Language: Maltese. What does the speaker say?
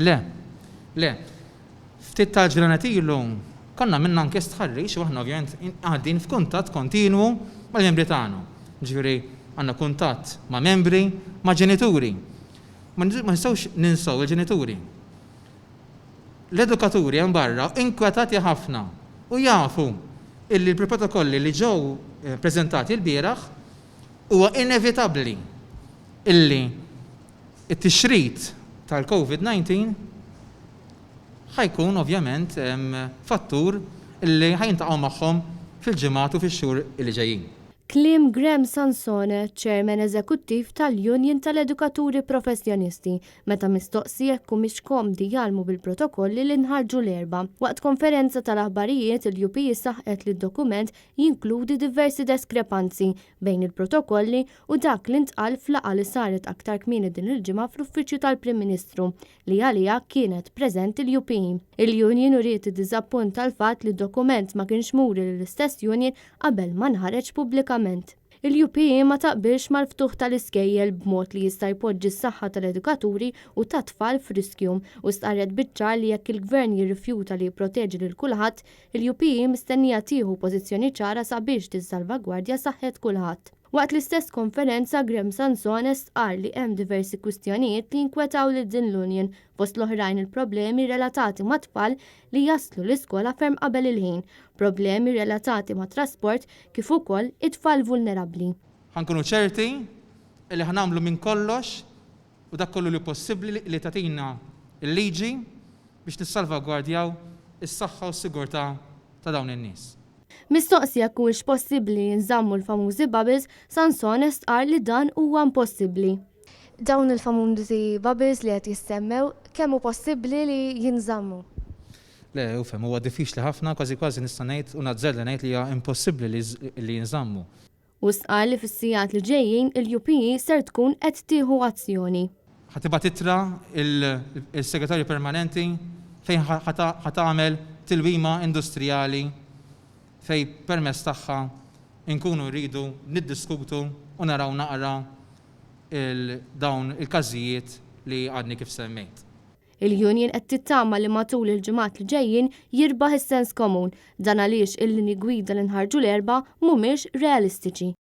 Le. Le. Ftit tal-ġranet ilu konna għamilna anke stħarriġ u aħna ovvjament qegħdin f'kuntatt kontinwu mal-membri tagħna. Jiġifieri għandna kuntatt ma' membri, ma' ġenituri. Ma nistgħux ninsew il-ġenituri. L-edukaturi hemm barra inkwetati ħafna u jafu illi l-protokolli li ġew preżentati lbieraħ huwa inevitabbli illi t-tixrid tal-Covid 19 ħa jkun ovvjament fattur illi ħa jiltaqgħu magħhom fil-ġimgħat u fix-xhur illi ġejjin. Kliem Graham Sansone, Chairman Eżekuttiv tal-Union tal-Edukaturi Professjonisti, meta mistoqsi jekk humiex komdi jgħallmu bil-protokolli li nħarġu l-Erbgħa. Waqt konferenza tal-aħbarijiet, il-UPE saħqet li d-dokument jinkludi diversi deskrepanzi bejn il-protokolli u dak li ntqal f'laqgħa li saret aktar kmieni din il-ġimgħa fl-Uffiċċju tal-Prim Ministru li għaliha kienet preżenti l-UPE. Il-union uriet id-diżappunt tal-fatt li d-dokument ma kienx muri lill-istess union qabel ma nħareġ pubblikament. Il-UPE ma taqbilx mal-ftuħ tal-iskejjel b'mod li jista' jpoġġi s-saħħa tal-edukaturi u tat-tfal f'riskju u stqarret biċ-ċar li jekk il-Gvern jirrifjuta li jipproteġi lil kulħadd, il-UPE mistennija tieħu pożizzjoni ċara sabiex tissalvagwardja saħħet kulħadd. Waqt l-istess konferenza, Graham Sansone stqarr li hemm diversi kwistjonijiet li jinkwetaw lil din l-union, fost l-oħrajn il-problemi relatati ma' tfal li jaslu l-iskola ferm qabel il-ħin, problemi relatati mat-trasport kif ukoll it-tfal vulnerabbli. Ħa nkunu ċerti li ħa nagħmlu minn kollox u dak kollu li hu possibbli li tagħtina l-liġi biex nissalvagwardjaw is-saħħa u s-sigurtà ta' dawn in-nies. Mistoqsi jekk huwiex possibbli li jinżammu l-famużi bubbles, Sansone stqarr li dan huwa impossibbli. Dawn il-famużi bubbles li qed jissemmew, kemm hu possibbli li jinżammu? Le, ufhem, huwa diffiċli ħafna, kważi kważi nista' ngħid u nazzarda ngħid li hija impossibbli li jinżammu. Hu stqarr li fis-sigħat li ġejjin il-UPE ser tkun qed tieħu azzjoni. Ħa tibgħat ittra l-Segretarju Permanenti fejn ħa tagħmel tilwima industrijali fejn permezz tagħha nkunu rridu niddiskutu u naraw naqra dawn il-każijiet li għadni kif semmejt. Il-union qed tittama li matul il-ġimgħat li ġejjin jirbaħ is-sens komun. Dan għaliex il-linji gwida li nħarġu l-Erbgħa mhumiex realistiċi.